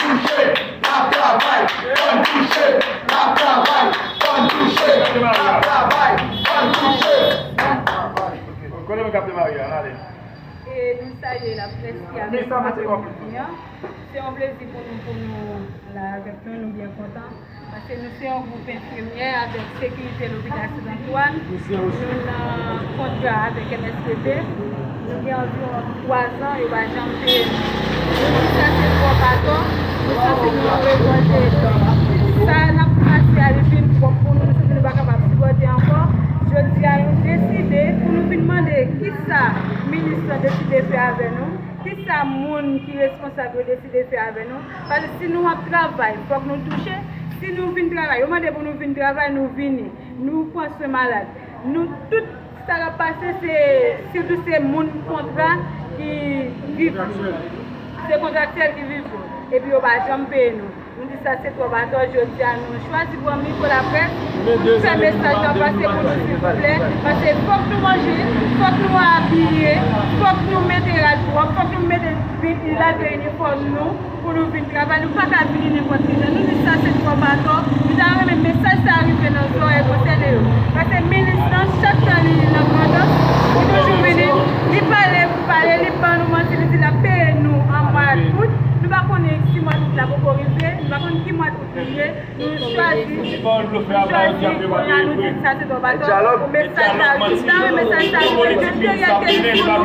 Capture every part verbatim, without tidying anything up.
Touche, n ap travay, fò n touche, n ap travay, fò n touche, n ap travay, fò n touche. Kote moun k ap demare a? Ale. E nou salye laprès ki avèk nou apre midi an. Se yon plezi pou nou, pou nou la avèk nou, nou byen kontan. Paske nou se yon gwoup enfimyè avèk sekirite lopital Sent Antwàn. Nou nan kontra avèk M S P P. Nou gen anviwon twa zan, yo pa janm peye nou. Nou di sa se twòp atò. Nou santi nou an revòlte. Sa n ap pase a, li vin twòp pou nou. Nou santi nou pa kapab sipòte ankò. Jodi a, nou deside pou nou vin mande kisa minis lan deside fè avè nou. Kisa moun ki responsab yo deside fè avè nou? Paske si nou ap travay, fòk nou touche. Si nou vin travay, yo mande pou nou vin travay, nou vini. Nou pran swen malad. Nou tout sa k ap pase, se sitou se moun kontra ki viv yo. Se kontraktyèl ki viv yo. Epi yo pa janm peye nou. Nou di sa se twòp atò, jodi a nou chwazi pran mikwo laprès pou nou fè mesaj la pase pou nou, silvouplè. Paske fòk nou manje, fòk nou abiye, fòk nou mete rad pwòp, fòk nou mete, lave inifòm nou pou nou vin travay. Nou pa ka vini nenpòt ki jan. Nou di sa se twòp atò. Nou ta renmen mesaj sa rive nan zòrèy konsène yo. Paske minis lan, chak tan li nan Grandans, li toujou vini, li pale pou pale, li ban nou manti, li di l ap peye nou an mwa dout. Nou pa konnen si mwa dout la poko rive, nou pa konn ki mwa dout li ye. Nou chwazi, nou chwazi kounye a nou di sa se twòp atò. Pou mesaj sa rive, nou ta renmen mesaj sa rive, ke peryòd tenis nou,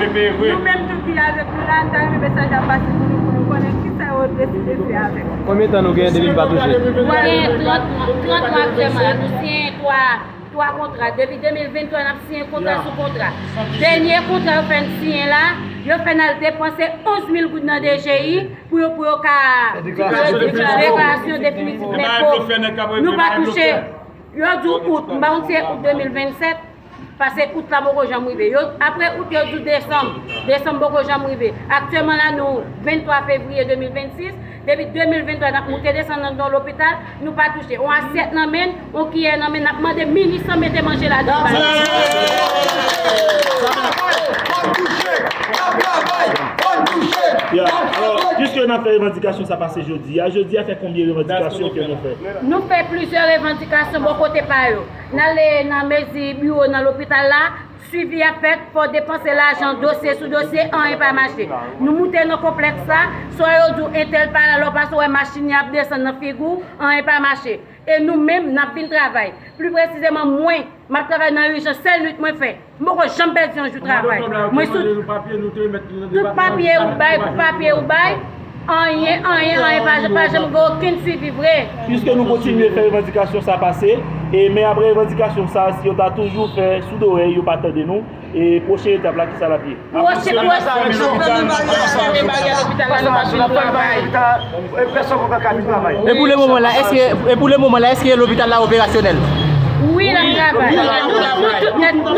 nou menm tou ki avèk nou la, nou ta renmen mesaj la pase pou nou, pou nou konnen kisa yo deside fè avèk nou. Konbyen tan nou genyen depi n pa touche? Nou gen trant mwa, trant mwa aktyèlman la, nou siyen twa twa kontra. Depi de mil venntwa, n ap siyen kontra sou kontra. Dènye kontra yo fè n siyen la, yo fè n al depanse onz mil goud nan D G I pou yo, pou yo ka fè deklarasyon definitif lenpo. Nou pa touche. Yo di w out, m pa konn si se out de mil vennsèt, paske out la poko janm rive. Yo, apre out, yo di w desanm. Desanm poko janm rive. Aktyèlman la, nou venntwa fevriye de mil vennsis. Depi de mil venntwa, n ap moute desann nan, nan lopital, nou pa touche. On asyèt nan men n, on kiyè nan men n, n ap mande minis lan mete manje ladan. Travay, fò n touche! N ap travay, fò n touche! Ya, alò, piske n ap fè revandikasyon sa pase jodi a, jodi a fè konbyen revandikasyon ke nou fè? Nou fè plizyè revandikasyon bò kote pa yo. N ale nan mezi biwo nan lopital la, swivi ap fèt, fò depanse lajan, dosye sou dosye, anyen pa mache. Nou moute nan konplèks la, swa yo di w entèl pa la, lè w pase w wè machin li ap desann nan figi w, anyen pa mache. E nou menm, n ap vin travay. Pli presizeman, mwen, m ap travay nan ijans, sèl nwit mwen fè. M poko janm pèdi yon jou travay. Mwen sou tout papye ou bay, tout papye ou bay. Anyen, anyen, anyen, pa, pa janm gen okenn swivi vre. Piske nou kontinye fè revandikasyon sa pase, e men apre revandikasyon sa, si yo ta toujou fè soudorèy, yo pa tande nou, e pwochen etap la, kisa l ap ye? Pwochen, pwochen. E pou le moman la, èske, e pou le moman la, èske lopital la operasyonèl? Wi, l ap travay. Nou, nou tout nèt, nou,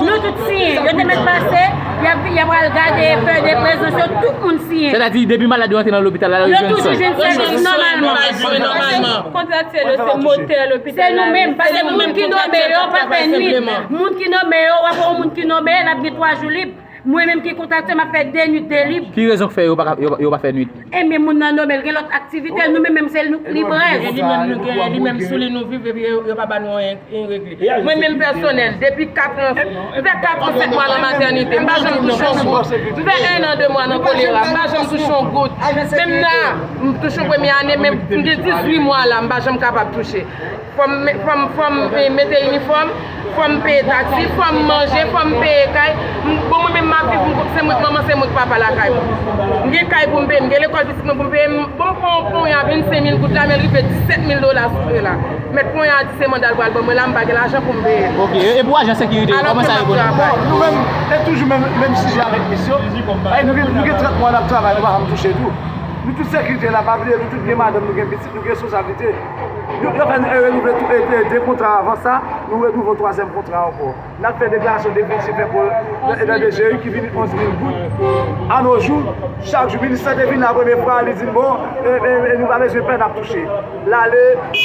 nou tout siyen. Yo te mèt pase, y ap, y ap al gade, fè de prezans yo, tout moun siyen. Sètadi, depi malad yo antre nan lopital la, yo jwenn swen. Yo toujou jwenn sèvis nòmalman. Kontraktyèl yo se motè lopital la. Se nou menm, paske moun ki nonmen yo pa fè nwit. Moun ki nonmen yo, w ap wè yon moun ki nonmen, l ap gen twa jou lib. Mwen menm ki kontraktyèl, m ap fè de nwit de lib. Ki rezon k fè yo pa ka, yo, yo pa fè nwit? Ebyen, moun nan nonmen l gen lòt aktivite, nou menm menm se nou k librès. E li menm nou gen, li menm sou li nou viv, epi yo, yo pa ba nou anyen. Mwen menm pèsonèl, depi kat an, m fè kat an, senk mwa nan matènite, m pa janm touche yon goud. M fè en an, de mwa nan kolera, m pa janm touche yon goud. Menm la, m touche yon premye ane, men m gen dizuit mwa la, m pa janm kapab touche. Fò m, fò m, fò m, eh, mete inifòm, fò m peye taksi, fò m manje, fò m peye kay. M, bon, mwen menm m ap viv, m, se mwen k manman, se mwen k papa lakay mwen. M gen kay pou m peye, m gen lekòl pitit mwen pou m peye. M, bon, m pran yon ponya vennsenk mil goud la, men l rive disèt mil dola sou frè la. Mèt ponya a di se manda l pral ban mwen la, m pa gen lajan pou m peye. Ok, e, e pou ajan sekirite yo, kòman sa ye pou nou? Bon, nou menm, e toujou menm, menm sijè avèk misyon. Ay, nou gen, nou gen trant mwa n ap travay, nou pa janm touche tou. Nou tout sekirite la, pa bliye, nou tout gen madanm, nou gen pitit, nou gen responsablite. Yo, yo fè n, e, renouvle tou, e, de, de kontra avan sa. Nou renouvle yon twazyèm kontra ankò. N ap fè deklarasyon definitif enpo nan D G I ki vini onz mil goud. A no jou, chak jou, minis lan te vin la premye fwa, li di n, bon, e, e, e, nou pa bezwen pè, n ap touche. L ale,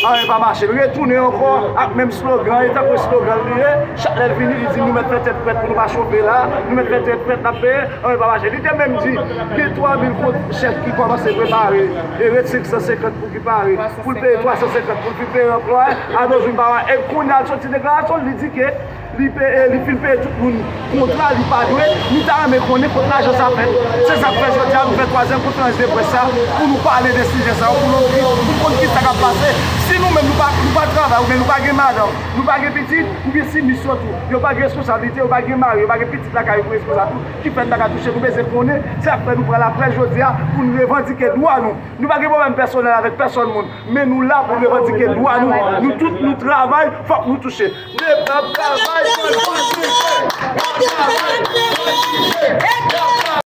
anyen pa mache. L retounen ankò ak menm slogan, e tankou slogan li ye, chak lè l vini, li di nou mèt fè tèt frèt pou nou pa chofe la, nou mèt fè tèt frèt, n ap peye, anyen pa mache. Li te menm di, gen twa mil kont chèk ki kòmanse prepare, e ret senk san senkant pou ki pare, pou l peye twa san senkant, pou l fin peye anplwaye, a no jou n pa wè. E kounye a l soti deklarasyon, li di ke li peye, li fin peye tout moun kontra, li pa dwe. Nou ta renmen konnen kot lajan sa fèt. Se sa k fè jodi a nou fè twazyèm konferans de près sa pou nou pale de sijè sa yo, pou nou, pou nou konn ki sa k ap pase. Si nou menm nou pa, nou pa travay, oubyen nou pa gen madanm, nou pa gen pitit, oubyen si misyon tou, yo pa gen responsablite, yo pa gen mari, yo pa gen pitit lakay yo pou responsab tou, ki fè n pa ka touche, nou bezwen konnen. Se sa k fè nou pran laprès jodi a pou nou revandike dwa nou. Nou pa gen pwoblèm pèsonèl avèk pèsòn moun, men nou la pou n revandike dwa nou. Nou tout, nou travay, fòk nou touche. N ap travay pou n touche. N ap travay pou n touche.